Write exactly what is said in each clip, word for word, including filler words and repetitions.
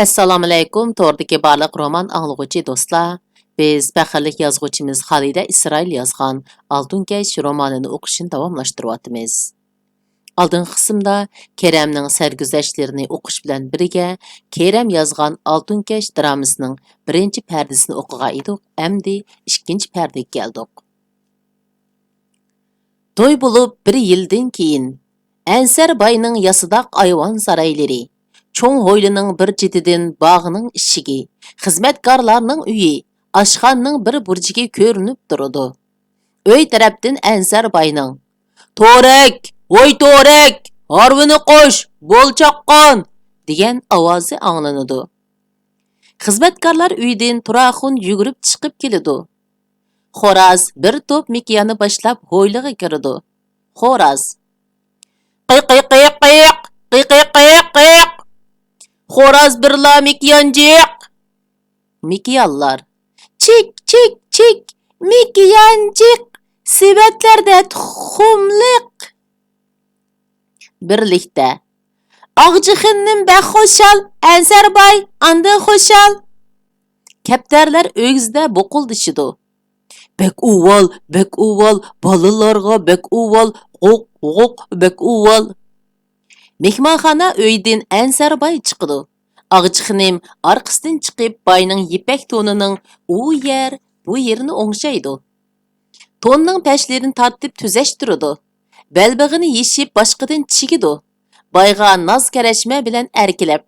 ئەسسالامۇئەلەيكۇم، توردىكى بارلىق رومان ئاڭلىغۇچى دوستلار. بىز پەخىرلىك يازغۇچىمىز خالىدە ئىسرائىل يازغان ئالتۇن كەش رومانىنى ئوقۇشنى داۋاملاشتۇرۇۋاتىمىز. ئالدىنقى قىسىمدا كېرەمنىڭ سەرگۈزەشتلىرىنى ئوقۇش بىلەن بىرگە، كېرەم يازغان ئالتۇن كەش درامىسىنىڭ بىرىنچى پەردىسىنى ئوقۇغان ئىدۇق، ئەمدى ئىككىنچى پەردىگە كەلدۇق. توي بولۇپ بىر يىلدىن كېيىن، ئەنسەر باينىڭ ياسىداق ئايۋان سارايلىرى، چوڭ ھويلىنىڭ بىر چېتىدىن باغنىڭ ئىشىكى، خىزمەتكارلارنىڭ ئۆيى، ئاشخانىنىڭ بىر بۇرجىكى كۆرۈنۈپ تۇرىدۇ. ئۆي تەرەپتىن ئەنسەر باينىڭ، «تورەك! ۋاي تورەك! ھارۋىنى قوش! بول چاققان!» دېگەن ئاۋازى ئاڭلىنىدۇ. خىزمەتكارلار ئۆيىدىن تۇراخۇن يۈگۈرۈپ چىقىپ كېلىدۇ. خوراز بىر توپ مىكىياننى باشلاپ ھويلىغا كىرىدۇ. خوراز، «قىقىقىقىق! قىقىقىقىق! خوراز بىرلا مىكىيانجىق!» مىكىيانلار، «چىك، چىك، چىك! مىكىيانجىق! سېۋەتلەردە تۇخۇملۇق!» بىرلىكتە، «ئاغىچى خېنىم بەك خۇشال، ئەنسەر باي ئاندىن خۇشال!» كەپتەرلەر ئۆگزىدە بۇقۇلدىشىدۇ. «بەك ئۇۋال، بەك ئۇۋال، بالىلارغا بەك ئۇۋال، غوق، غوق، بەك ئۇۋال!» مېھمانخانا ئۆيىدىن ئەنسەر باي چىقىدۇ. ئاغىچى خېنىم ئارقىسىدىن چىقىپ، باينىڭ يىپەك تونىنىڭ ئۇ يەر، بۇ يېرىنى ئوڭشايدۇ. توننىڭ پەشلىرىنى تارتىپ تۈزەشتۈرىدۇ. بەلبېغىنى يېشىپ باشقىدىن چىگىدۇ. بايغا ناز كەرەشمە بىلەن ئەركىلەپ،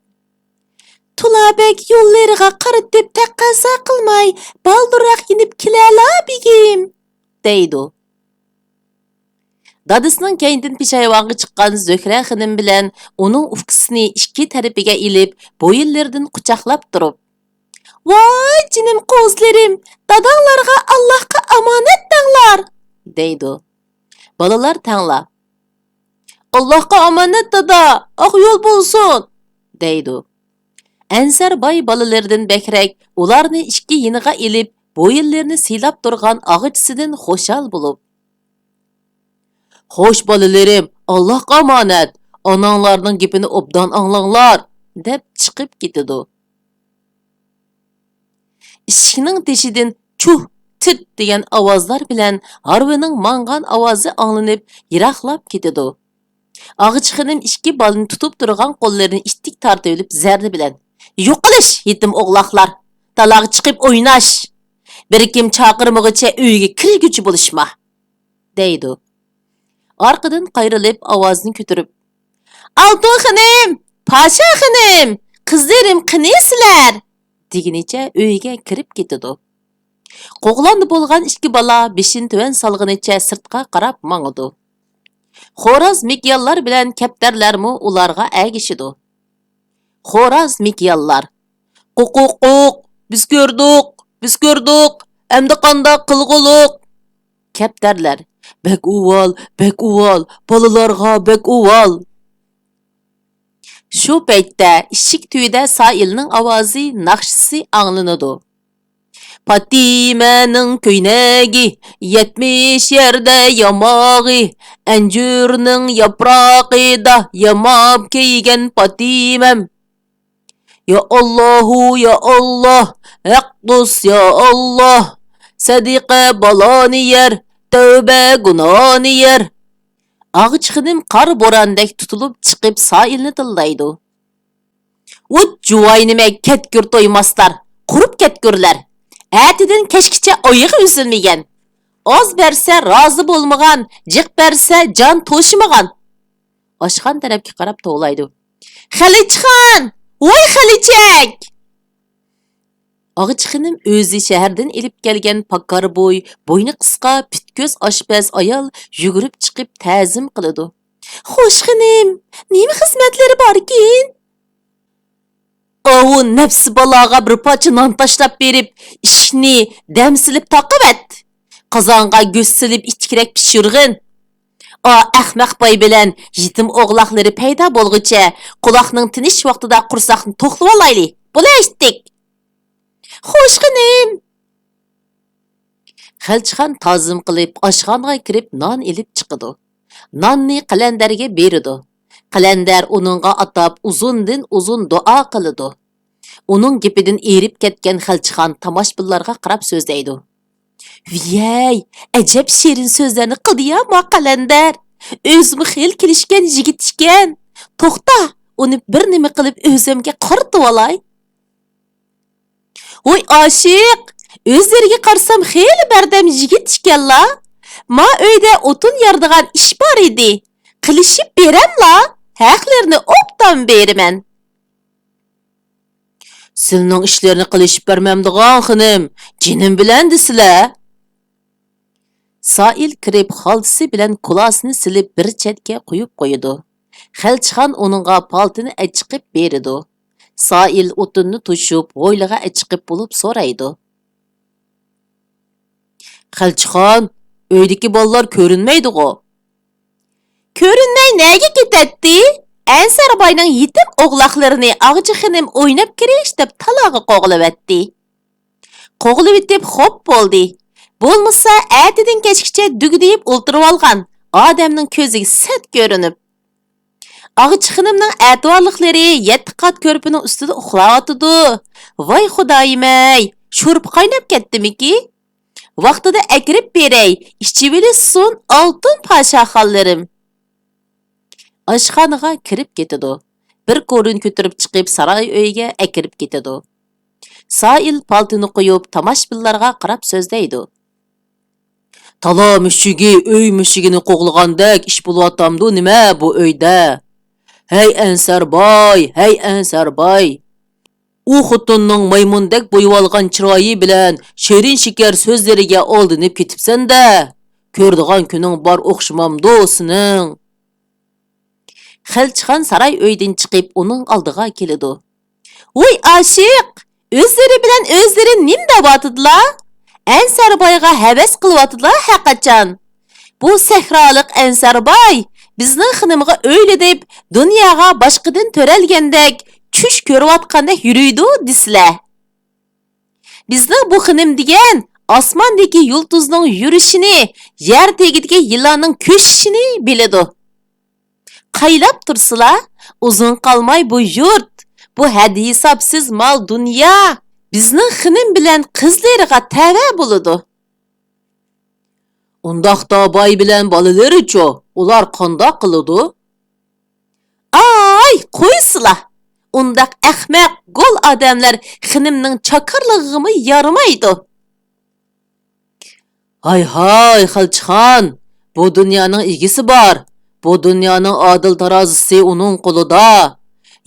«تولا بەگ يوللىرىغا قارىتىپ تەقەززا قىلماي، بالدۇرراق يېنىپ كېلەلا، بېگىم!» دەيدۇ. دادىسىنىڭ كەينىدىن پېشايۋانغا چىققان زۆھرە خېنىم بىلەن ئۇنىڭ ئۇكىسىنى ئىككى تەرىپىگە ئېلىپ، بويۇنلىرىدىن قۇچاقلاپ تۇرۇپ، «ۋاي جېنىم قوزىلىرىم، داداڭلارغا ئاللاھقا ئامانەت دەڭلار!» دەيدۇ. بالىلار تەڭلا، «ئاللاھقا ئامانەت دادا، ئاق يول بولسۇن!» دەيدۇ. ئەنسەر باي بالىلىرىدىن بەكرەك ئۇلارنى ئىككى يېنىغا ئېلىپ، بويۇنلىرىنى سىيلاپ تۇرغان ئاغىچىسىدىن خۇشال بولۇپ، «خوش بالىلىرىم، ئاللاھقا ئامانەت، ئاناڭلارنىڭ گېپىنى ئوبدان ئاڭلاڭلار!» دەپ چىقىپ كېتىدۇ. ئىشىكنىڭ تېشىدىن چۇھ، تىت دېگەن ئاۋازلار بىلەن ھارۋىنىڭ ماڭغان ئاۋازى ئاڭلىنىپ، يىراقلاپ كېتىدۇ. ئاغىچى خېنىم ئىككى بالىنى تۇتۇپ تۇرغان قوللىرىنى ئىتتىك تارتىۋېلىپ زەردە بىلەن، «يوقىلىش، يېتىم ئوغلاقلار! تالاغا چىقىپ ئويناش! بىر كىم چاقىرمىغۇچە ئۆيگە كىرگۈچى بولۇشما!» دەيدۇ. ئارقىدىن قايرىلىپ ئاۋازىنى كۆتۈرۈپ، «ئالتۇن خېنىم! پاشا خېنىم! قىزلىرىم قېنى سىلەر؟» دېگىنىچە ئۆيگە كىرىپ كېتىدۇ. قوغلاندا بولغان ئىككى بالا بېشىنى تۆۋەن سالغىنىچە سىرتقا قاراپ ماڭىدۇ. خوراز مىكىيانلار بىلەن كەپتەرلەرمۇ ئۇلارغا ئەگىشىدۇ. خوراز مىكىيانلار، «قوقوققوق، بىز كۆردۇق، بىز كۆردۇق، ئەمدى قانداق قىلغۇلۇق؟» كەپتەرلەر، «بەك ئۇۋال، بەك ئۇۋال، بالىلارغا بەك ئۇۋال!» شۇ پەيتتە ئىشىك تۈۋىدە سائىلنىڭ ئاۋازى، ناخشىسى ئاڭلىنىدۇ. پاتىمەنىڭ كۆينەكى، يەتمىش يەردە ياماغى، ئەنجۈرنىڭ ياپراقىدا ياماپ كىيگەن پاتىمەم. يا ئاللاھۇ، يا ئاللاھ، ھەق دوست، يا ئاللاھ، سەدىقە بالانى يەر، تەۋبە گۇناھنى يەر. ئاغىچى خېنىم قار بوراندەك تۇتۇلۇپ چىقىپ سائىلنى تىللايدۇ. ۋۇت جۇۋاينىمە كەتكۈر تويماسلار، قۇرۇپ كەتكۈرلەر. ئەتىدىن كەچكىچە ئايىغى ئۈزۈلمىگەن. ئاز بەرسە رازى بولمىغان، جىق بەرسە جان توشىمىغان. ئاشخانا تەرەپكە قاراپ توۋلايدۇ. خەلىچخان! ۋاي خەلىچەك! ئاغىچى خېنىم ئۆزى شەھەردىن ئېلىپ كەلگەن پاكار بوي، بوينى قىسقا، پۈتكۆز ئاشپەز ئايال يۈگۈرۈپ چىقىپ تەزىم قىلىدۇ. خوش خېنىم، نېمە خىزمەتلىرى باركىن؟ ئاۋۇ نەپسى بالاغا بىر پارچە نان تاشلاپ بېرىپ، ئىشىكنى دەم سېلىپ تاقىۋەت. قازانغا گۆش سېلىپ ئىچكىرەك پىشۇرغىن. ئا ئەخمەق باي بىلەن يېتىم ئوغلاقلىرى پەيدا بولغۇچە، قۇلاقنىڭ تىنچ ۋاقتىدا قورساقنى توقلىۋالايلى. بولە ئىتتىك. خوش خېنىم! خەلچىخان تازىم قىلىپ، ئاشخانىغا كىرىپ نان ئېلىپ چىقىدۇ. ناننى قەلەندەرگە بېرىدۇ. قەلەندەر ئۇنىڭغا ئاتاپ ئۇزۇندىن ئۇزۇن دۇئا قىلىدۇ. ئۇنىڭ گېپىدىن ئېرىپ كەتكەن خەلچىخان تاماشىبىنلارغا قاراپ سۆزلەيدۇ. ۋىيەي، ئەجەب شېرىن سۆزلەرنى قىلدى يا ما قەلەندەر. ئۆزىمۇ خېلى كېلىشكەن يىگىت ئىكەن. توختا، ئۇنى بىر نېمە قىلىپ ئۆزۈمگە قارىتىۋالاي. ۋوي ئاشىق، ئۆزلىرىگە قارىسام خېلى بەردەم يىگىت ئىكەنلا. ما ئۆيدە ئوتۇن يارىدىغان ئىش بار ئىدى. قىلىشىپ بېرەملا، ھەقلىرىنى ئوبدان بېرىمەن. سىلىنىڭ ئىشلىرىنى قىلىشىپ بەرمەمدىغان خېنىم، جېنىم بىلەن دېسىلە. سائىل كىرىپ خالتىسى بىلەن كۇلاسىنى سېلىپ بىر چەتكە قويۇپ قويىدۇ. خەلچىخان ئۇنىڭغا پالتىنى ئەچىقىپ بېرىدۇ. سائىل ئوتۇننى توشۇپ ھويلىغا ئەچىقىپ بولۇپ سورايدۇ. خەلچىخان، ئۆيدىكى بالىلار كۆرۈنمەيدىغۇ؟ كۆرۈنمەي نەگە كېتەتتى؟ ئەنسەر باينىڭ يېتىم ئوغلاقلىرىنى ئاغىچى خېنىم ئويناپ كىرىش دەپ تالاغا قوغلىۋەتتى. قوغلىۋېتىپ خوپ بولدى. بولمىسا ئەتىدىن كەچكىچە دۈگدىيىپ ئولتۇرۇۋالغان ئادەمنىڭ كۆزىگە سەت كۆرۈنۈپ. ئاغىچى خېنىمنىڭ ئەتىۋارلىقلىرى يەتتە قات كۆرپىنىڭ ئۈستىدە ئۇخلاۋاتىدۇ. ۋاي خۇدايىم-ئەي، شورپا قايناپ كەتتىمىكى؟ ۋاقتىدا ئەكىرىپ بېرەي، ئىچىۋېلىشسۇن ئالتۇن پاشاخانلىرىم. ئاشخانىغا كىرىپ كېتىدۇ. بىر كورىنى كۆتۈرۈپ چىقىپ ساراي ئۆيگە ئەكىرىپ كېتىدۇ. سائىل پالتىنى قويۇپ تاماشىبىنلارغا قاراپ سۆزلەيدۇ. تالا مۈشۈكى ئۆي مۈشۈكىنى قوغلىغاندەك ئىش بولۇۋاتامدۇ نېمە بۇ ئۆيدە؟ ھەي ئەنسەر باي، ھەي ئەنسەر باي! ئۇ خوتۇننىڭ مايمۇندەك بويىۋالغان چىرايى بىلەن شېرىن شېكەر سۆزلىرىگە ئالدىنىپ كېتىپسەن-دە! كۆرىدىغان كۈنۈڭ بار ئوخشىمامدۇ سېنىڭ؟ خەلچىخان ساراي ئۆيدىن چىقىپ ئۇنىڭ ئالدىغا كېلىدۇ. ۋوي ئاشىق! ئۆزلىرى بىلەن ئۆزلىرى نېمە دەۋاتىدىلا؟ ئەنسەربايغا ھەۋەس قىلىۋاتىدىلا ھەققاچان. بۇ سەھرالىق ئەنسەرباي بىزنىڭ خېنىمغا ئۆيلىنىپ، دۇنياغا باشقىدىن تۆرەلگەندەك، چۈش كۆرۈۋاتقاندەك يۈرىدۇ دېسىلە. بىزنىڭ بۇ خېنىم دېگەن ئاسماندىكى يۇلتۇزنىڭ يۈرۈشىنى، يەر تېگىدىكى يىلاننىڭ كۆشۈشىنى بىلىدۇ. قايلاپ تۇرسىلا، ئۇزۇن قالماي بۇ يۇرت، بۇ ھەددى-ھېسابسىز مال-دۇنيا بىزنىڭ خېنىم بىلەن قىزلىرىغا تەۋە بولىدۇ. ئۇنداقتا باي بىلەن بالىلىرىچۇ؟ ئۇلار قانداق قىلىدۇ؟ ئاي، قويسىلا! ئۇنداق ئەخمەق، گول ئادەملەر خېنىمنىڭ چاكارلىقىغىمۇ يارىمايدۇ. ھاي-ھاي، خەلچىخان، بۇ دۇنيانىڭ ئىگىسى بار، بۇ دۇنيانىڭ ئادىل تارازىسى ئۇنىڭ قولىدا.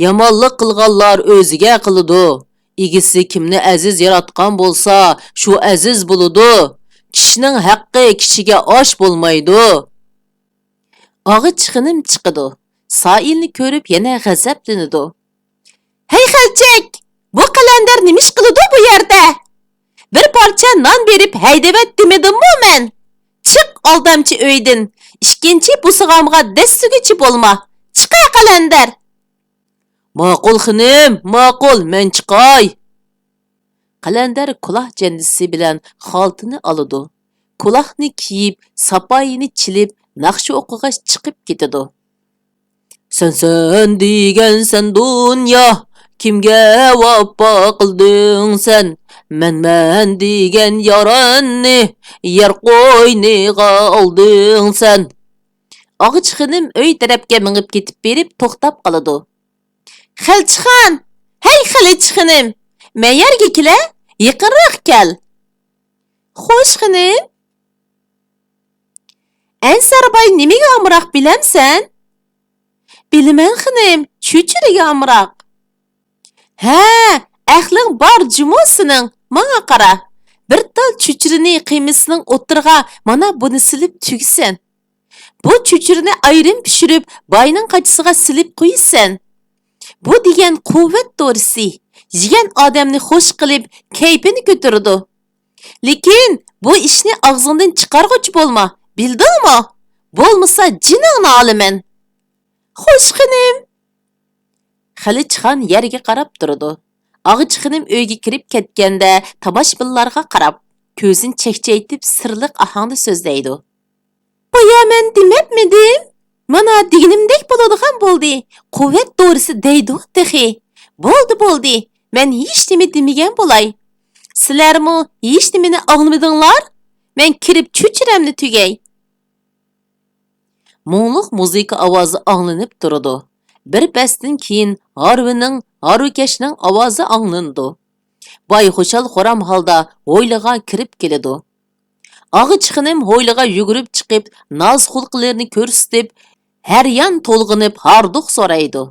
يامانلىق قىلغانلار ئۆزىگە قىلىدۇ. ئىگىسى كىمنى ئەزىز ياراتقان بولسا، شۇ ئەزىز بولىدۇ. كىشىنىڭ ھەققى كىشىگە ئاش بولمايدۇ. ئاغىچى خېنىم چىقىدۇ. سائىلنى كۆرۈپ يەنە غەزەپلىنىدۇ. ھەي خەلچىك! بۇ قەلەندەر نېمە ئىش قىلىدۇ بۇ يەردە؟ بىر پارچە نان بېرىپ ھەيدىۋەت دېمىدىممۇ مەن؟ چىق ئالدامچى ئۆيدىن، ئىككىنچى بوسۇغامغا دەسسىگۈچى بولما. چىق ھە قەلەندەر! ماقۇل خېنىم، ماقۇل، مەن چىقاي. قەلەندەر كۇلاھ جەندىسى بىلەن خالتىنى ئالىدۇ. كۇلاھنى كىيىپ، ساپايىنى چېلىپ، ناخشا ئوقۇغاچ چىقىپ كېتىدۇ. سەن، سەن دېگەنسەن دۇنيا، كىمگە ۋاپا قىلدىڭ سەن؟ مەن، مەن دېگەن ياراننى يەر قوينىغا ئالدىڭ سەن. ئاغىچى خېنىم ئۆي تەرەپكە مېڭىپ كېتىپ بېرىپ توختاپ قالىدۇ. خەلچىخان! ھەي خەلچىخېنىم! مەيەرگە كېلە، يېقىنراق كەل. خوش خېنىم. ئەنسەرباي نېمىگە ئامراق بىلەمسەن؟ بىلىمەن خېنىم، چۆچۈرىگە ئامراق. ھە، ئەقلىڭ بار جۇمۇ سېنىڭ، ماڭا قارا. بىر تال چۆچۈرىنى قىيمىسىنىڭ ئوتتۇرىغا مانا بۇنى سېلىپ تۈگىسەن. بۇ چۆچۈرىنى ئايرىم پىشۇرۇپ، باينىڭ قاچىسىغا سېلىپ قويىسەن. بۇ دېگەن قۇۋۋەت دورىسى. يېگەن ئادەمنى خوش قىلىپ، كەيپىنى كۆتۈرىدۇ. لېكىن بۇ ئىشنى ئاغزىڭدىن چىقارغۇچى بولما، بىلدىڭمۇ؟ بولمىسا جېنىڭنى ئالىمەن. خوش خېنىم! خەلچىخان يەرگە قاراپ تۇرىدۇ. ئاغىچى خېنىم ئۆيگە كىرىپ كەتكەندە تاماشىبىنلارغا قاراپ، كۆزىنى چەكچەيتىپ سىرلىق ئاھاڭدا سۆزلەيدۇ. بايا مەن دېمەپمىدىم؟ مانا دېگىنىمدەك بولىدىغان بولدى. قۇۋۋەت دورىسى دەيدۇ تېخى. بولدى، بولدى. مەن ھېچنېمە دېمىگەن بولاي. سىلەرمۇ ھېچنېمىنى ئاڭلىمىدىڭلار؟ مەن كىرىپ چۆچۈرەملا تۈگەي. مۇڭلۇق مۇزىكا ئاۋازى ئاڭلىنىپ تۇرىدۇ. بىر پەستىن كېيىن ھارۋىنىڭ، ھارۋىكەشنىڭ ئاۋازى ئاڭلىنىدۇ. باي خۇشال-خۇرام ھالدا ھويلىغا كىرىپ كېلىدۇ. ئاغىچى خېنىم ھويلىغا يۈگۈرۈپ چىقىپ، ناز-خۇلقىلىرىنى كۆرسىتىپ، ھەر يان تولغىنىپ ھاردۇق سورايدۇ.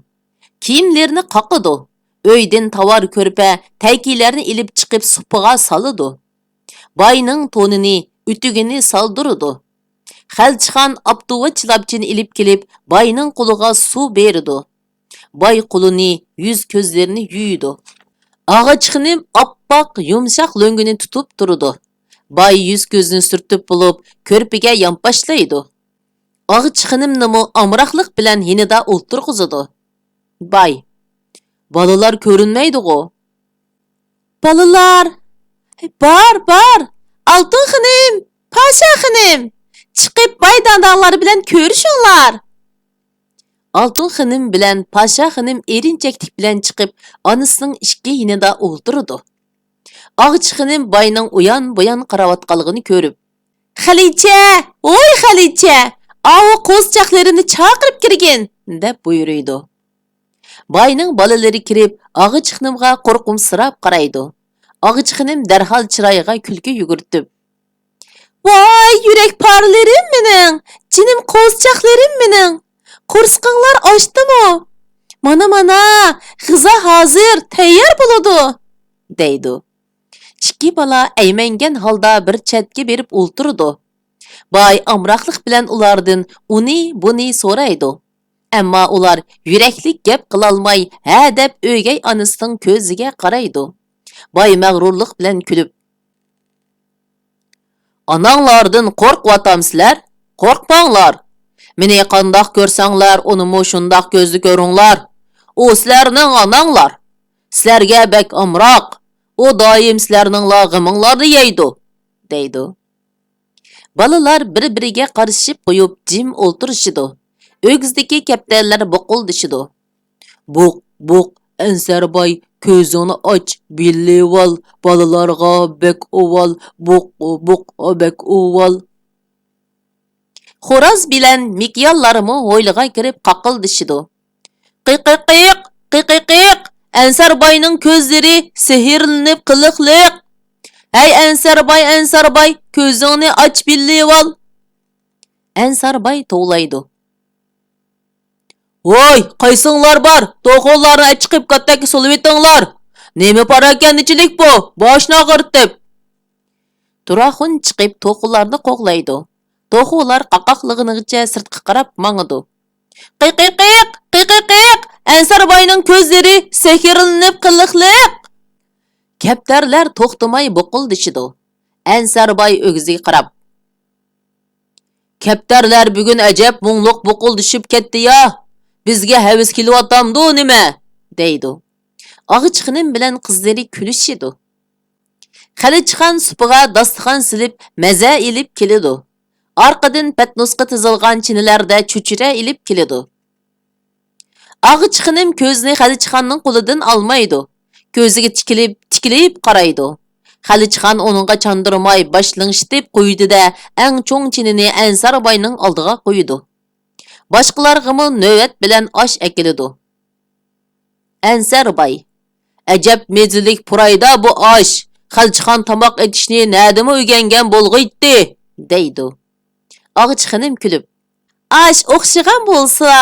كىيىملىرىنى قاقىدۇ. ئۆيدىن تاۋار-كۆرپە، تەيكىلەرنى ئېلىپ چىقىپ سۇپىغا سالىدۇ. باينىڭ تونىنى، ئۆتۈكىنى سالدۇرىدۇ. خەلچىخان ئاپتۇۋا چىلاپچىنى ئېلىپ كېلىپ، باينىڭ قولىغا سۇ بېرىدۇ. باي قولىنى، يۈز-كۆزلىرىنى يۇيىدۇ. ئاغىچى خېنىم ئاپئاق، يۇمشاق لۆڭگىنى تۇتۇپ تۇرىدۇ. باي يۈز-كۆزىنى سۈرتۈپ بولۇپ، كۆرپىگە يانپاشلايدۇ. ئاغىچى خېنىمنىمۇ ئامراقلىق بىلەن يېنىدا ئولتۇرغۇزىدۇ. باي: «بالىلار كۆرۈنمەيدىغۇ؟» «بالىلار؟» «بار، بار! ئالتۇن خېنىم، پاشا خېنىم! چىقىپ باي داداڭلار بىلەن كۆرۈشۈڭلار!» ئالتۇن خېنىم بىلەن پاشا خېنىم ئېرىنچەكلىك بىلەن چىقىپ، ئانىسىنىڭ ئىككى يېنىدا ئولتۇرىدۇ. ئاغىچى خېنىم باينىڭ ئۇيان-بۇيان قاراۋاتقانلىقىنى كۆرۈپ، «خەلىچە، ۋوي خەلىچە، ئاۋۇ قوزىچاقلىرىمنى چاقىرىپ كىرگىن!» دەپ بۇيرۇيدۇ. باينىڭ بالىلىرى كىرىپ، ئاغىچى خېنىمغا قورقۇمسىراپ قارايدۇ. ئاغىچى خېنىم دەرھال چىرايىغا كۈلكە يۈگۈرتۈپ، «ۋاي يۈرەك پارىلىرىم مېنىڭ، جېنىم قوزىچاقلىرىم مېنىڭ! قورسىقىڭلار ئاچتىمۇ؟ مانا، مانا، غىزا ھازىر، تەييار بولىدۇ!» دەيدۇ. ئىككى بالا ئەيمەنگەن ھالدا بىر چەتكە بېرىپ ئولتۇرىدۇ. باي ئامراقلىق بىلەن ئۇلاردىن ئۇنى-بۇنى سورايدۇ. ئەمما ئۇلار يۈرەكلىك گەپ قىلالماي، ھە دەپ ئۆگەي ئانىسىنىڭ كۆزىگە قارايدۇ. باي مەغرۇرلۇق بىلەن كۈلۈپ، «ئاناڭلاردىن قورقۇۋاتامسىلەر؟ قورقماڭلار! مېنى قانداق كۆرسەڭلار، ئۇنىمۇ شۇنداق كۆزدە كۆرۈڭلار. ئۇ سىلەرنىڭ ئاناڭلار. سىلەرگە بەك ئامراق. ئۇ دائىم سىلەرنىڭلا غېمىڭلارنى يەيدۇ» دەيدۇ. بالىلار بىر-بىرىگە قارىشىپ قويۇپ جىم ئولتۇرۇشىدۇ. ئۆگزىدىكى كەپتەرلەر بۇقۇلدىشىدۇ. «بۇق، بۇق، ئەنسەرباي، كۆزۈڭنى ئاچ، بىلىۋال، بالىلارغا بەك ئۇۋال، بۇق، بۇق، بەك ئۇۋال.» خوراز بىلەن مىكياللارمۇ ھويلىغا كىرىپ قاقىلدىشىدۇ. «قىقىقىق، قىقىقىق، ئەنسەرباينىڭ كۆزلىرى سېھىرلىنىپ قىلىقلىق. ھەي ئەنسەرباي، ئەنسەرباي، كۆزۈڭنى ئاچ بىللىۋال.» ئەنسەرباي توۋلايدۇ. «ۋاي، قايسىڭلار بار؟ توخۇلارنى ئەچىقىپ كاتەككە سولىۋېتىڭلار. نېمە پاراكەندىچىلىك بۇ؟ باشنى ئاغرىتىپ.» تۇراخۇن چىقىپ توخۇلارنى قوغلايدۇ. توخۇلار قاقاقلىغىنىغىچە سىرتقا قاراپ ماڭىدۇ. «قىقىقىق، قىقىقىق، ئەنسەرباينىڭ كۆزلىرى سېھىرلىنىپ قىلىقلىق.» كەپتەرلەر توختىماي بۇقۇلدىشىدۇ. ئەنسەرباي ئۆگزىگە قاراپ، «كەپتەرلەر بۈگۈن ئەجەب مۇڭلۇق بۇقۇلدىشىپ كەتتى يا! بىزگە ھەۋىسى كېلىۋاتامدۇ نېمە؟» دەيدۇ. ئاغىچى خېنىم بىلەن قىزلىرى كۈلۈشىدۇ. خەلىچخان سۇپىغا داستىخان سېلىپ مەزە ئېلىپ كېلىدۇ. ئارقىدىن پەتنۇسقا تىزىلغان چىنىلەردە چۆچۈرە ئېلىپ كېلىدۇ. ئاغىچى خېنىم كۆزىنى خەلىچخاننىڭ قولىدىن ئالمايدۇ. كۆزىگە تىكىلىپ، تىكىلىپ قارايدۇ. خەلىچخان ئۇنىڭغا چاندۇرماي، باش لىڭشىتىپ قويىدۇ-دە، ئەڭ چوڭ چىنىنى ئەنسەر باينىڭ ئالدىغا قويىدۇ. باشقىلارغىمۇ نۆۋەت بىلەن ئاش ئەكېلىدۇ. ئەنسەر باي: «ئەجەب مېزىلىك پۇرايدا بۇ ئاش! خەلچىخان تاماق ئېتىشنى نەدىمۇ ئۆگەنگەن بولغىيتتى!» دەيدۇ. ئاغىچى خېنىم كۈلۈپ: «ئاش ئوخشىغان بولسا،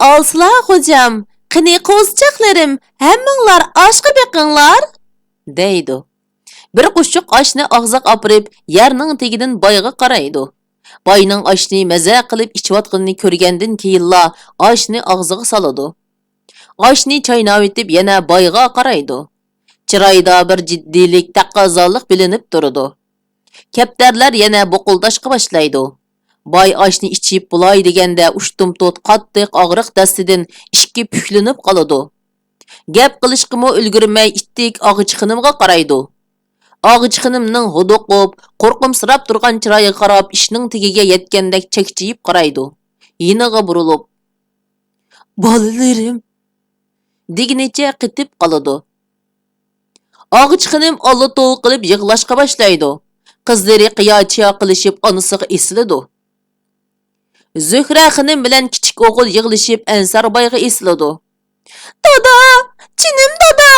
ئالسىلا خوجام، قېنى قوزىچاقلىرىم، ھەممىڭلار ئاشقا بېقىڭلار!» دەيدۇ. بىر قوشۇق ئاشنى ئاغزىغا ئاپىرىپ، يەرنىڭ تېگىدىن بايغا قارايدۇ. باينىڭ ئاشنى مەزە قىلىپ ئىچىۋاتقىنىنى كۆرگەندىن كېيىنلا ئاشنى ئاغزىغا سالىدۇ. ئاشنى چايناۋېتىپ يەنە بايغا قارايدۇ. چىرايىدا بىر جىددىيلىك، تەقەززالىق بىلىنىپ تۇرىدۇ. كەپتەرلەر يەنە بۇقۇلداشقا باشلايدۇ. باي ئاشنى ئىچىپ بولاي دېگەندە ئۇشتۇمتۇت قاتتىق ئاغرىق دەستىدىن ئىككى پۈكلىنىپ قالىدۇ. گەپ قىلىشقىمۇ ئۈلگۈرمەي ئىتتىك ئاغىچى خېنىمغا قارايدۇ. ئاغىچى خېنىمنىڭ ھودۇقۇپ، قورقۇمسىراپ تۇرغان چىرايىغا قاراپ ئىشنىڭ تېگىگە يەتكەندەك چەكچىيىپ قارايدۇ. يېنىغا بۇرۇلۇپ، «بالىلىرىم!» دېگىنىچە قېتىپ قالىدۇ. ئاغىچى خېنىم ئاللا توۋا قىلىپ يىغلاشقا باشلايدۇ. قىزلىرى قىيا-چىيا قىلىشىپ ئانىسىغا ئېسىلىدۇ. زۆھرە خېنىم بىلەن كىچىك ئوغۇل يىغلىشىپ ئەنسەر بايغا ئېسىلىدۇ. دادا! جېنىم دادا!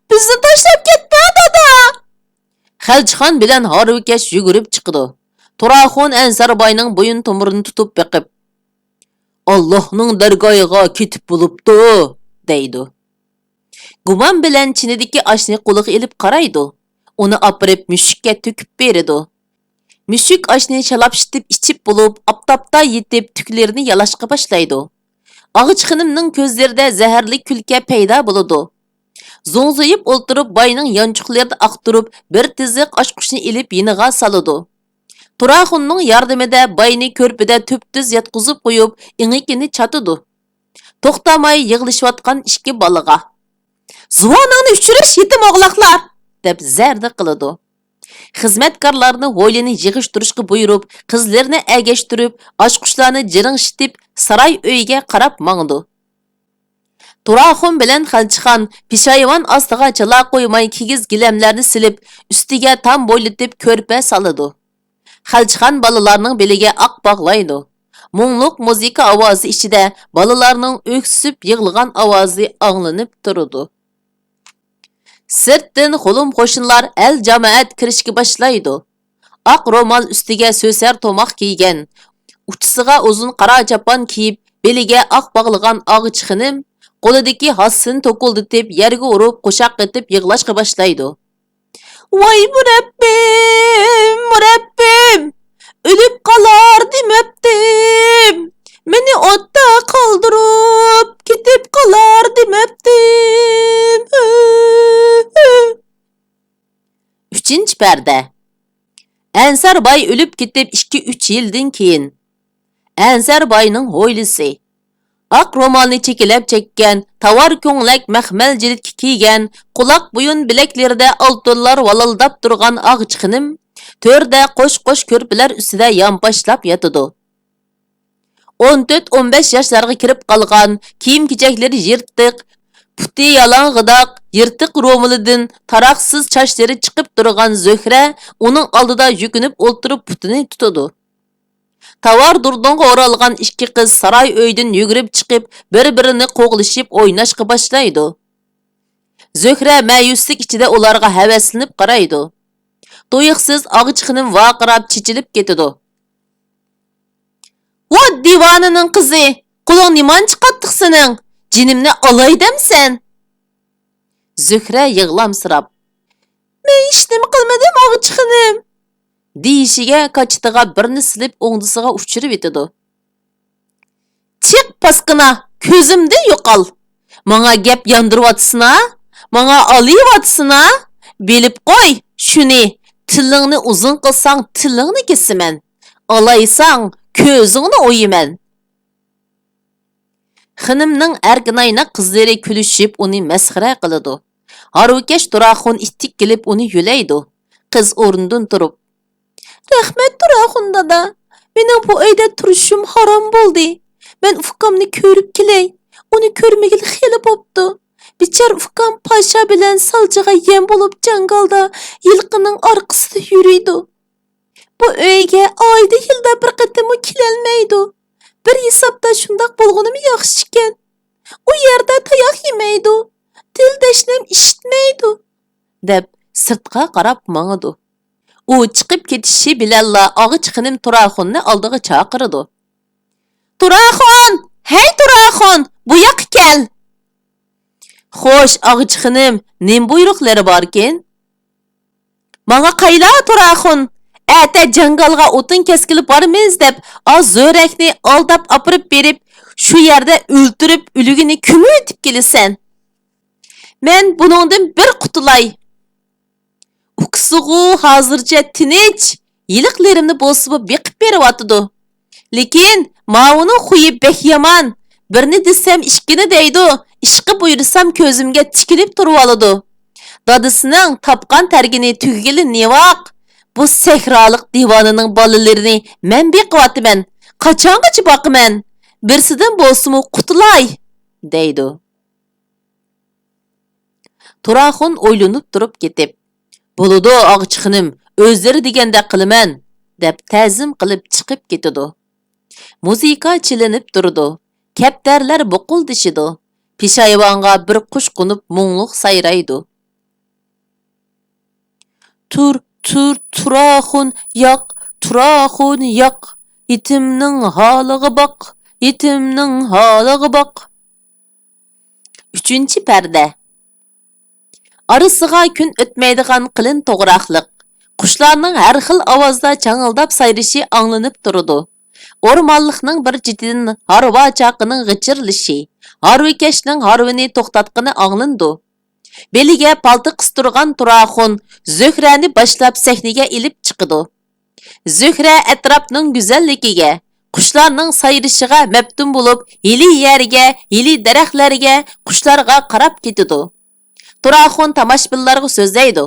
بىزنى تاشلاپ كەتمە، دادا! خەلچىخان بىلەن ھارۋىكەش يۈگۈرۈپ چىقىدۇ. تۇراخۇن ئەنسەر باينىڭ بويۇن تومۇرىنى تۇتۇپ بېقىپ، ئاللاھنىڭ دەرگاھىغا كېتىپ بولۇپتۇ، دەيدۇ. گۇمان بىلەن چىنىدىكى ئاشنى قولىغا ئېلىپ قارايدۇ. ئۇنى ئاپىرىپ مۈشۈككە تۆكۈپ بېرىدۇ. مۈشۈك ئاشنى شالاپشىتىپ ئىچىپ بولۇپ، ئاپتاپتا يېتىپ، تۈكلىرىنى يالاشقا باشلايدۇ. ئاغىچى خېنىمنىڭ كۆزلىرىدە زەھەرلىك كۈلكە پەيدا بولىدۇ. زوڭزىيىپ ئولتۇرۇپ، باينىڭ يانچۇقلىرىدا ئاختۇرۇپ، بىر تېزىق ئاچقۇچنى ئېلىپ يېنىغا سالىدۇ. تۇراخۇننىڭ ياردىمىدە باينى كۆرپىدە تۈپتۈز ياتقۇزۇپ قويۇپ، ئېڭىكىنى چاتىدۇ. توختىماي يىغلىشىۋاتقان ئىككى بالىغا، زۇۋانىڭنى ئۆچۈرۈش، يېتىم ئوغلاقلار! دەپ زەردە قىلىدۇ. خىزمەتكارلارنى ھويلىنى يىغىشتۇرۇشقا بۇيرۇپ، قىزلىرىنى ئەگەشتۈرۈپ، ئاچقۇچلارنى جىرىڭشىتىپ، ساراي ئۆيىگە قاراپ ماڭىدۇ. تۇراخۇن بىلەن خەلچىخان پېشايۋان ئاستىغا چالا قويماي كىگىز گىلەملەرنى سېلىپ، ئۈستىگە تام بويلىتىپ كۆرپە سالىدۇ. خەلچىخان بالىلارنىڭ بېلىگە ئاق باغلايدۇ. مۇڭلۇق مۇزىكا ئاۋازى ئىچىدە بالىلارنىڭ ئۆكسۈپ يىغلىغان ئاۋازى ئاڭلىنىپ تۇرىدۇ. سىرتتىن خۇلۇم قوشنىلار ئەل جامائەت كىرىشكە باشلايدۇ. ئاق رومال ئۈستىگە سۆسەر توماق كىيگەن، ئۇچىسىغا ئۇزۇن قارا چاپان كىيىپ، بېلىگە ئاق باغلىغان ئاغىچى خېنىم قولىدىكى ھاسىسىنى توكۇلدىتىپ يەرگە ئۇرۇپ قوشاق قېتىپ يىغلاشقا باشلايدۇ. ۋاي مۇرەببىم، مۇرەببىم! ئۆلۈپ قالار دېمەپتىم. مېنى ئوتتا قالدۇرۇپ كېتىپ قالار دېمەپتىم. ئۈچىنچى پەردە. ئەنسەر باي ئۆلۈپ كېتىپ ئىككى-ئۈچ يىلدىن كېيىن. ئەنسەر باينىڭ ھويلىسى. ئاق رومالنى چېكىلەپ چەككەن، تاۋار كۆڭلەك مەخمەل جىلىتكە كىيگەن، قۇلاق بويۇن بىلەكلىرىدە ئالتۇنلار ۋالىلداپ تۇرغان ئاغىچى خېنىم تۆردە قوش-قوش كۆرپىلەر ئۈستىدە يانپاشلاپ ياتىدۇ. ئون تۆت، ئون بەش ياشلارغا كىرىپ قالغان، كىيىم-كېچەكلىرى يىرتىق، پۇتى يالاڭغىداق، يىرتىق رومىلىدىن تاراقسىز چاچلىرى چىقىپ تۇرغان زۆھرە ئۇنىڭ ئالدىدا يۈكۈنۈپ ئولتۇرۇپ پۇتىنى تۇتىدۇ. تاۋار دۇردۇنغا ئورالغان ئىككى قىز ساراي ئۆيدىن يۈگۈرۈپ چىقىپ، بىر-بىرىنى قوغلىشىپ ئويناشقا باشلايدۇ. زۆھرە مەيۈسلۈك ئىچىدە ئۇلارغا ھەۋەسلىنىپ قارايدۇ. تۇيۇقسىز ئاغىچى خېنىم ۋارقىراپ چېچىلىپ كېتىدۇ. ۋا دىۋانىنىڭ قىزى، قولۇڭ نېمانچە قاتتىق سېنىڭ؟ جېنىمنى ئالاي دەمسەن؟ زۆھرە يىغلامسىراپ، مەن ھېچنېمە قىلمىدىم، ئاغىچى خېنىم. دېيىشىگە كاچىتىغا بىرنى سېلىپ ئوڭدىسىغا ئۇچۇرۇۋېتىدۇ. چىق، پاسكىنا، كۆزۈمدىن يوقال! ماڭا گەپ ياندۇرۇۋاتىسىنا؟ ماڭا ئالىيىۋاتىسىنا؟ بىلىپ قوي شۇنى، تىلىڭنى ئۇزۇن قىلساڭ تىلىڭنى كېسىمەن. ئالايساڭ كۆزۈڭنى ئويىمەن. خېنىمنىڭ ئەركىنايناق قىزلىرى كۈلۈشۈپ ئۇنى مەسخىرە قىلىدۇ. ھارۋىكەش تۇراخۇن ئىتتىك كېلىپ ئۇنى يۆلەيدۇ. قىز ئورنىدىن تۇرۇپ، رەھمەت تۇراخۇن دادا، مېنىڭ بۇ ئۆيدە تۇرۇشۇم ھارام بولدى. مەن ئۇكامنى كۆرۈپ كېلەي. ئۇنى كۆرمىگىلى خېلى بوپتۇ. بىچارە ئۇكام پاشا بىلەن سالچىغا يەم بولۇپ جاڭگالدا يىلقىنىڭ ئارقىسىدا يۈرىدۇ. بۇ ئۆيگە ئايدا يىلدا بىر قېتىممۇ كېلەلمەيدۇ. بىر ھېسابتا شۇنداق بولغىنىمۇ ياخشىكەن. ئۇ يەردە تاياق يېمەيدۇ، تىل دەشنەم ئىششىتمەيدۇ، دەپ سىرتقا قاراپ ماڭىدۇ. ئۇ چىقىپ كېتىشى بىلەنلا ئاغىچى خېنىم تۇراخۇننى ئالدىغا چاقىرىدۇ. تۇراخۇن! ھەي تۇراخۇن! بۇ ياققا كەل! خوش، ئاغىچى خېنىم، نېمە بۇيرۇقلىرى باركىن؟ ماڭا قايلا، تۇراخۇن! ئەتە جاڭگالغا ئوتۇن كەسكىلى بارىمىز دەپ، ئاز زۆرەكنى ئالداپ ئاپىرىپ بېرىپ، شۇ يەردە ئۆلتۈرۈپ، ئۆلۈگىنى كۆمۈۋېتىپ كېلىسەن. مەن بۇنىڭدىن بىر قۇتۇلاي. ئۇكىسىغۇ ھازىرچە تىنچ، يىلىقلىرىمنى بولسىمۇ بېقىپ بېرىۋاتىدۇ. لېكىن ماۋۇنىڭ خۇيى بەك يامان. بىرنى دېسەم ئىككىنى دەيدۇ، ئىشقا بۇيرۇسام كۆزۈمگە تىكىلىپ تۇرۇۋالىدۇ. دادىسىنىڭ تاپقان تەرگىنى تۈگىگىلى نېۋاق؟ بۇ سەھرالىق دىۋانىنىڭ بالىلىرىنى مەن بېقىۋاتىمەن. قاچانغىچە باقىمەن؟ بىرسىدىن بولسىمۇ قۇتۇلاي، دەيدۇ. تۇراخۇن ئويلىنىپ تۇرۇپ كېتىپ، «بولىدۇ، ئاغىچى خېنىم، ئۆزلىرى دېگەندەك قىلىمەن» دەپ تەزىم قىلىپ چىقىپ كېتىدۇ. مۇزىكا چېلىنىپ تۇرىدۇ. كەپتەرلەر بۇقۇلدىشىدۇ. پېشايۋانغا بىر قۇش قونۇپ مۇڭلۇق سايرايدۇ. «تۇر، تۇر، تۇراخۇن، ياق، تۇراخۇن، ياق. يېتىمنىڭ ھالىغا باق، يېتىمنىڭ ھالىغا باق.» ئۈچىنچى پەردە. ئارىسىغا كۈن ئۆتمەيدىغان قېلىن توغراقلىق، قۇشلارنىڭ ھەر خىل ئاۋازدا چاڭىلداپ سايرىشى ئاڭلىنىپ تۇرىدۇ. ئورمانلىقنىڭ بىر چېتىدىن ھارۋا چاقىنىڭ غىچىرلىشى، ھارۋىكەشنىڭ ھارۋىنى توختاتقىنى ئاڭلىنىدۇ. بېلىگە پالتا قىستۇرغان تۇراخۇن زۆھرەنى باشلاپ سەھنىگە ئېلىپ چىقىدۇ. زۆھرە ئەتراپنىڭ گۈزەللىكىگە، قۇشلارنىڭ سايرىشىغا مەپتۇن بولۇپ، ھىيلى يەرگە، ھىيلى دەرەخلەرگە، قۇشلارغا قاراپ كېتىدۇ. تۇراخۇن تاماشىبىنلارغا سۆزلەيدۇ.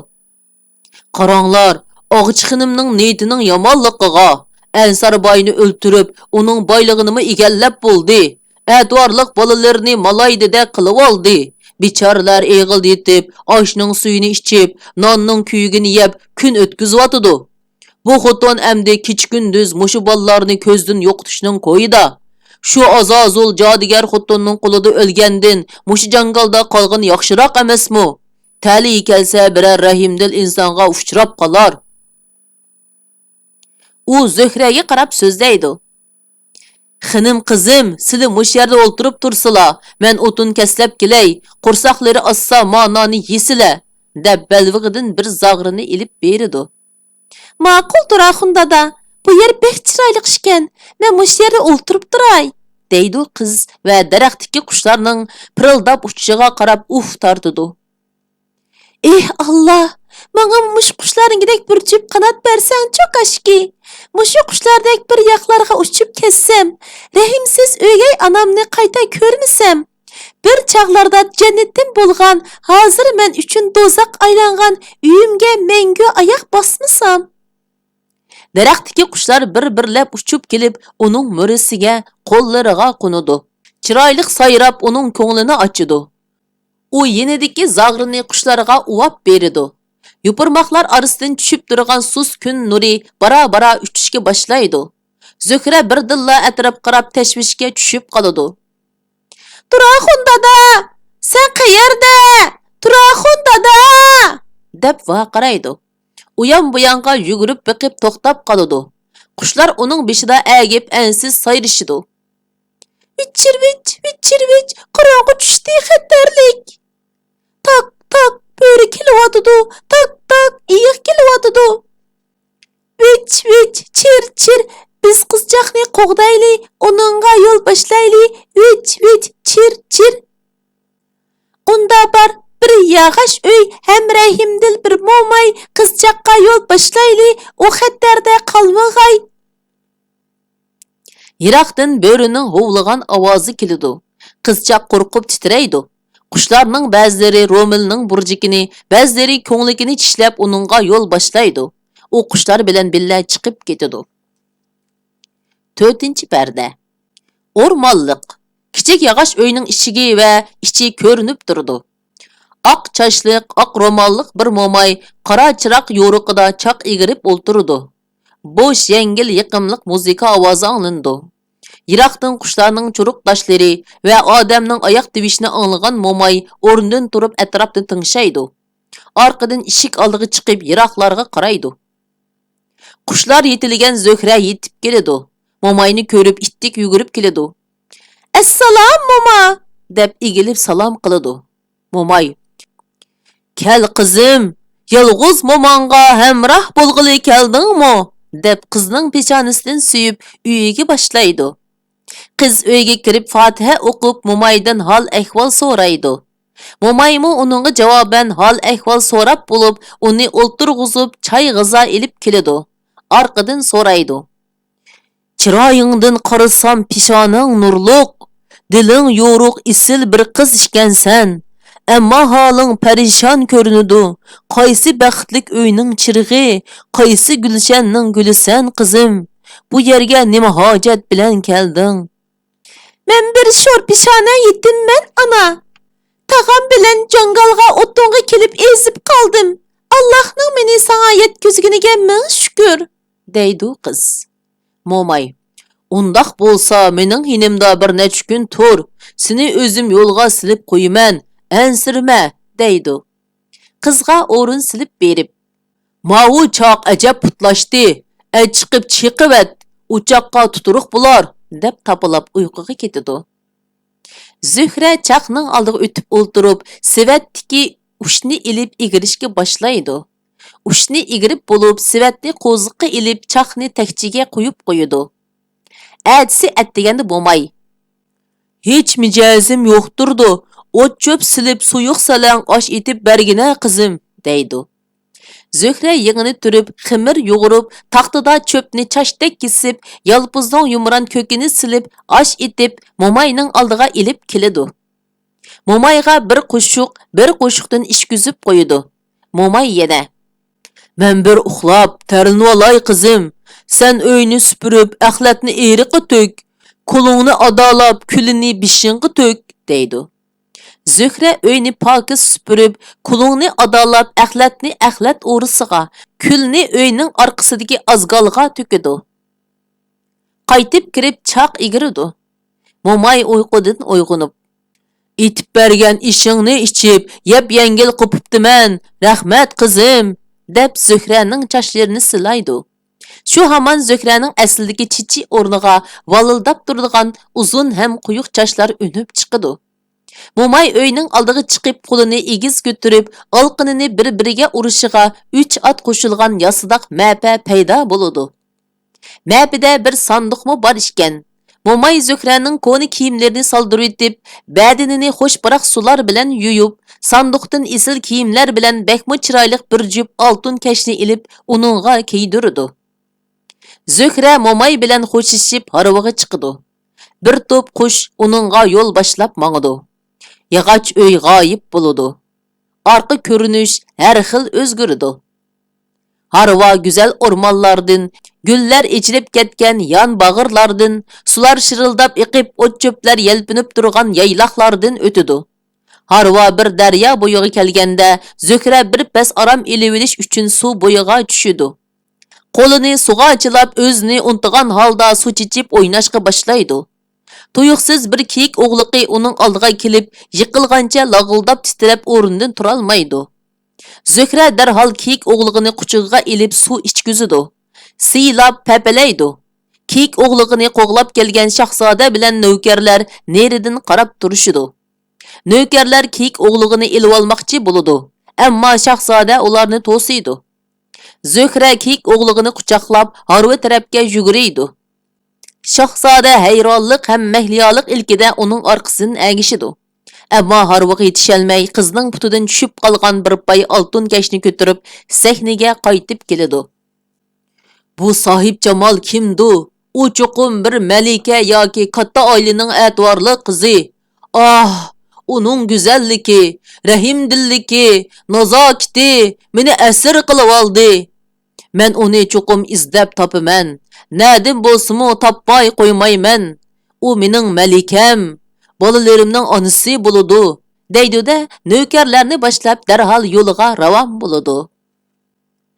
«قاراڭلار، ئاغىچى خېنىمنىڭ نىيىتىنىڭ يامانلىقىغا، ئەنسار باينى ئۆلتۈرۈپ، ئۇنىڭ بايلىقىنىمۇ ئىگىلەپ بولدى. ئەتىۋارلىق بالىلىرىنى مالايدىدەك قىلىۋالدى. بىچارىلەر ئېغىلدا يېتىپ، ئاشنىڭ سۈيىنى ئىچىپ، ناننىڭ كۆيۈكىنى يەپ كۈن ئۆتكۈزۈۋاتىدۇ. بۇ خوتۇن ئەمدى كېچە-كۈندۈز مۇشۇ بالىلارنى كۆزدىن يوقىتىشنىڭ كويىدا. شۇ ئازازۇل جادۇگەر خوتۇننىڭ قولىدا ئۆلگەندىن مۇشۇ جاڭگالدا قالغىنى ياخشىراق ئەمەسمۇ؟ تەلىيى كەلسە، بىرەر رەھىمدىل ئىنسانغا ئۇچراپ قالار.» ئۇ زۆھرەگە قاراپ سۆزلەيدۇ. «خېنىم قىزىم، سىلى مۇشۇ يەردە ئولتۇرۇپ تۇرسىلا، مەن ئوتۇن كەسلەپ كېلەي، قورساقلىرى ئاچسا، مانانى يېسىلە» دەپ، بەلۋېغىدىن بىر زاغرىنى ئېلىپ بېرىدۇ. «ماقۇل، تۇراخۇن دادا، بۇ يەر بەك چىرايلىق ئىكەن، مەن مۇشۇ يەردە ئولتۇرۇپ تۇراي» دەيدۇ قىز ۋە دەرەختىكى قۇشلارنىڭ پىرىلداپ ئۇچۇشىغا قاراپ ئۇھ تارتىدۇ. «ئېھ، ئاللا! ماڭا مۇشۇ قۇشلارنىڭكىدەك بىر جۈپ قانات بەرسەڭچۇ كاشكى! مۇشۇ قۇشلاردەك بىر ياقلارغا ئۇچۇپ كەتسەم، رەھىمسىز ئۆگەي ئانامنى قايتا كۆرمىسەم، بىر چاغلاردا جەننىتىم بولغان، ھازىر مەن ئۈچۈن دوزاخ ئايلانغان ئۆيۈمگە مەڭگۈ ئاياق باسمىسام.» دەرەختىكى قۇشلار بىر-بىرلەپ ئۇچۇپ كېلىپ، ئۇنىڭ مۈرىسىگە، قوللىرىغا قونىدۇ. چىرايلىق سايراپ، ئۇنىڭ كۆڭلىنى ئاچىدۇ. ئۇ يېنىدىكى زاغرىنى قۇشلارغا ئۇۋاپ بېرىدۇ. يوپۇرماقلار ئارىسىدىن چۈشۈپ تۇرغان سۇس كۈن نۇرى بارا-بارا ئۆچۈشكە باشلايدۇ. زۆھرە بىردىنلا ئەتراپقا قاراپ تەشۋىشكە چۈشۈپ قالىدۇ. «تۇراخۇن دادا! سەن قەيەردە؟ تۇراخۇن دادا!» دەپ ۋارقىرايدۇ. ئۇيان-بۇيانغا يۈگۈرۈپ بېقىپ توختاپ قالىدۇ. قۇشلار ئۇنىڭ بېشىدا ئەگىپ ئەنسىز سايرىشىدۇ. «ۋىچىرۋىچ، ۋىچىرۋىچ، قاراڭغۇ چۈشتى، خەتەرلىك! تاك، تاك، بۆرە كېلىۋاتىدۇ، تاك، تاك، ئېيىق كېلىۋاتىدۇ! ۋىچ، ۋىچ، چىر، چىر، بىز قىزچاقنى قوغدايلى، ئۇنىڭغا يول باشلايلى، ۋىچ، ۋىچ، چىر، چىر!» ئۇندا بار بىر ياغاچ ئۆي ھەم رەھىمدىل بىر موماي، قىزچاققا يول باشلايلى، ئۇ خەتەردە قالمىغاي. يىراقتىن بۆرىنىڭ ھۇۋلىغان ئاۋازى كېلىدۇ. قىزچاق قورقۇپ تىترەيدۇ. قۇشلارنىڭ بەزىلىرى رومىلنىڭ بۇرجىكىنى، بەزىلىرى كۆڭلىكىنى چىشلەپ ئۇنىڭغا يول باشلايدۇ. ئۇ قۇشلار بىلەن بىللە چىقىپ كېتىدۇ. تۆتىنچى پەردە. ئورمانلىق. كىچىك ياغاچ ئۆينىڭ ئىشىكى ۋە ئىچى كۆرۈنۈپ تۇرىدۇ. ئاق چاچلىق، ئاق روماللىق بىر موماي قارا چىراغ يورۇقىدا چاق ئىگىرىپ ئولتۇرىدۇ. بوش، يەڭگىل، يېقىملىق مۇزىكا ئاۋازى ئاڭلىنىدۇ. يىراقتىن قۇشلارنىڭ چۇرۇقداشلىرى ۋە ئادەمنىڭ ئاياق تىۋىشىنى ئاڭلىغان موماي ئورنىدىن تۇرۇپ ئەتراپنى تىڭشايدۇ. ئارقىدىن ئىشىك ئالدىغا چىقىپ يىراقلارغا قارايدۇ. قۇشلار يېتىلىگەن زۆھرە يېتىپ كېلىدۇ. موماينى كۆرۈپ ئىتتىك يۈگۈرۈپ كېلىدۇ. «ئەسسالام، موما!» دەپ ئېگىلىپ سالام قىلىدۇ. موماي: «كەل، قىزىم، يالغۇز موماڭغا ھەمراھ بولغىلى كەلدىڭمۇ؟» دەپ قىزنىڭ پېشانىسىدىن سۆيۈپ ئۆيىگە باشلايدۇ. قىز ئۆيگە كىرىپ فاتىھە ئوقۇپ مومايدىن ھال ئەھۋال سورايدۇ. مومايمۇ ئۇنىڭغا جاۋابەن ھال ئەھۋال سوراپ بولۇپ، ئۇنى ئولتۇرغۇزۇپ چاي غىزا ئېلىپ كېلىدۇ. ئارقىدىن سورايدۇ: «چىرايىڭدىن قارىسام پېشانەڭ نۇرلۇق، دىلىڭ يورۇق ئېسىل بىر قىز ئىكەنسەن. ئەمما ھالىڭ پەرىشان كۆرۈنىدۇ. قايسى بەختلىك ئۆينىڭ چىرىغى، قايسى گۈلشەننىڭ گۈلىسەن قىزىم؟ بۇ يەرگە نېمە ھاجەت بىلەن كەلدىڭ؟» «مەن بىر شور پېشانە يېتىممەن، ئانا. تاغام بىلەن جاڭگالغا ئوتۇنغا كېلىپ ئېزىپ قالدىم. ئاللاھنىڭ مېنى ساڭا يەتكۈزگىنىگە مىڭ شۈكۈر، دەيدۇ قىز. موماي، ئۇنداق بولسا مېنىڭ يېنىمدا بىر نەچچە كۈن تۇر، سېنى ئۆزۈم يولغا سېلىپ قويىمەن، ئەنسىرىمە، دەيدۇ. قىزغا ئورۇن سېلىپ بېرىپ، ماۋۇ چاق ئەجەب پۇتلاشتى، ئەچىقىپ چېقىۋەت، ئۇ چاققا تۇتۇرۇق بولار، دەپ تاپىلاپ ئۇيقۇغا كېتىدۇ. زۆھرە چاقنىڭ ئالدىغا ئۆتۈپ ئولتۇرۇپ، سېۋەتتىكى ئۇچنى ئېلىپ ئېگىرىشكە باشلايدۇ. ئۇچنى ئېگىرىپ بولۇپ، سېۋەتنى قوزۇققا ئېلىپ، چاقنى تەكچىگە قويۇپ قويىدۇ. ئەتىسى ئەتىگەندە موماي، ھېچ مىجەزىم يوقتۇردۇ، ئوت-چۆپ سېلىپ، سۇيۇق سەلەڭ ئاش ئېتىپ بەرگىنە، قىزىم، دەيدۇ. زۆھرە يېڭىنى تۈرۈپ، خېمىر يۇغۇرۇپ، تاختىدا چۆپنى چاچتەك كېسىپ، يالپۇزنىڭ يۇمران كۆكىنى سېلىپ، ئاش ئېتىپ، موماينىڭ ئالدىغا ئېلىپ كېلىدۇ. مومايغا بىر قوشۇق، بىر قوشۇقتىن ئىچكۈزۈپ قويىدۇ. موماي يەنە، مەن بىر ئۇخلاپ، تەرلىنىۋالاي، قىزىم. سەن ئۆينى سۈپۈرۈپ، ئەخلەتنى ئېرىققا تۆك. كۇلۇڭنى ئادالاپ، كۈلىنى بېشىڭغا تۆك، دەيدۇ. زۆھرە ئۆينى پاكىز سۈپۈرۈپ، كۇلۇڭنى ئادالاپ، ئەخلەتنى ئەخلەت ئورىسىغا، كۈلنى ئۆينىڭ ئارقىسىدىكى ئازگالغا تۆكىدۇ. قايتىپ كىرىپ چاق ئېگىرىدۇ. موماي ئۇيقۇدىن ئويغىنىپ، ئېتىپ بەرگەن ئېشىڭنى ئىچىپ، يەپ-يەڭگىل قوپۇپتىمەن، رەھمەت، قىزىم، دەپ زۆھرەنىڭ چاچلىرىنى سىلايدۇ. شۇ ھامان زۆھرەنىڭ ئەسلىدىكى چېچى ئورنىغا ۋالىلداپ تۇرىدىغان ئۇزۇن ھەم قويۇق چاچلار ئۈنۈپ چىقىدۇ. موماي ئۆينىڭ ئالدىغا چىقىپ، قولىنى ئېگىز كۆتۈرۈپ، ئالىقىنىنى بىر-بىرىگە ئۇرۇشىغا ئۈچ ئات قوشۇلغان ياسىداق مەپە پەيدا بولىدۇ. مەپىدە بىر ساندۇقمۇ بار ئىكەن. موماي زۆھرەنىڭ كونا كىيىملىرىنى سالدۇرۇۋېتىپ، بەدىنىنى خۇش پۇراق سۇلار بىلەن يۇيۇپ، ساندۇقتىن ئېسىل كىيىملەر بىلەن بەكمۇ چىرايلىق بىر جۈپ ئالتۇن كەشنى ئېلىپ، ئۇنىڭغا كىيدۈرىدۇ. زۆھرە موماي بىلەن خوشلىشىپ، ھارۋىغا چىقىدۇ. بىر توپ قۇش ئۇنىڭغا يول باشلاپ ماڭىدۇ. ياغاچ ئۆي غايىب بولىدۇ. ئارقا كۆرۈنۈش ھەر خىل ئۆزگىرىدۇ. ھارۋا گۈزەل ئورمانلاردىن، گۈللەر ئېچىلىپ كەتكەن يان باغىرلاردىن، سۇلار شىرىلداپ ئېقىپ، ئوت-چۆپلەر يەلپۈنۈپ تۇرغان يايلاقلاردىن ئۆتىدۇ. ھارۋا بىر دەريا بويىغا كەلگەندە، زۆھرە بىر پەس ئارام ئېلىۋېلىش ئۈچۈن سۇ بويىغا چۈشىدۇ. قولىنى سۇغا چىلاپ، ئۆزىنى ئۇنتۇغان ھالدا سۇ چېچىپ ئويناشقا باشلايدۇ. تۇيۇقسىز بىر كېيىك ئوغلىقى ئۇنىڭ ئالدىغا كېلىپ، يىقىلغانچە لاغىلداپ تىترەپ ئورنىدىن تۇرالمايدۇ. زۆھرە دەرھال كېيىك ئوغلىقىنى قۇچىقىغا ئېلىپ سۇ ئىچكۈزىدۇ. سىيلاپ پەپىلەيدۇ. كېيىك ئوغلىقىنى قوغلاپ كەلگەن شاھزادە بىلەن نۆكەرلەر نېرىدىن قاراپ تۇرۇشىدۇ. نۆكەرلەر كېيىك ئوغلىقىنى ئېلىۋالماقچى بولىدۇ، ئەمما شاھزادە ئۇلارنى توسىيدۇ. زۆھرە كېيىك ئوغلىقىنى قۇچاقلاپ، ھارۋا تەرەپكە يۈگۈرىدۇ. شاھزادە ھەيرانلىق ھەم مەھلىيالىق ئىلكىدە ئۇنىڭ ئارقىسىدىن ئەگىشىدۇ. ئەمما ھارۋىغا يېتىشەلمەي، قىزنىڭ پۇتىدىن چۈشۈپ قالغان بىر پاي ئالتۇن كەشنى كۆتۈرۈپ، سەھنىگە قايتىپ كېلىدۇ. بۇ ساھىبجامال كىمدۇ؟ ئۇ چوقۇم بىر مەلىكە ياكى كاتتا ئائىلىنىڭ ئەتىۋارلىق قىزى. ئاھ، ئۇنىڭ گۈزەللىكى، رەھىمدىللىكى، نازاكىتى مېنى ئەسىر قىلىۋالدى. مەن ئۇنى چوقۇم ئىزدەپ تاپىمەن. نەدىن بولسىمۇ تاپماي قويمايمەن. ئۇ مېنىڭ مەلىكەم، بالىلىرىمنىڭ ئانىسى بولىدۇ، دەيدۇ-دە، نۆكەرلەرنى باشلاپ دەرھال يولىغا راۋان بولىدۇ.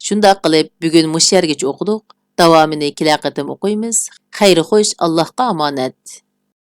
شۇنداق قىلىپ، بۈگۈن مۇشۇ يەرگىچە ئوقۇدۇق. داۋامىنى كېلەر قېتىم ئوقۇيمىز. خەير خوش، ئاللاھقا ئامانەت.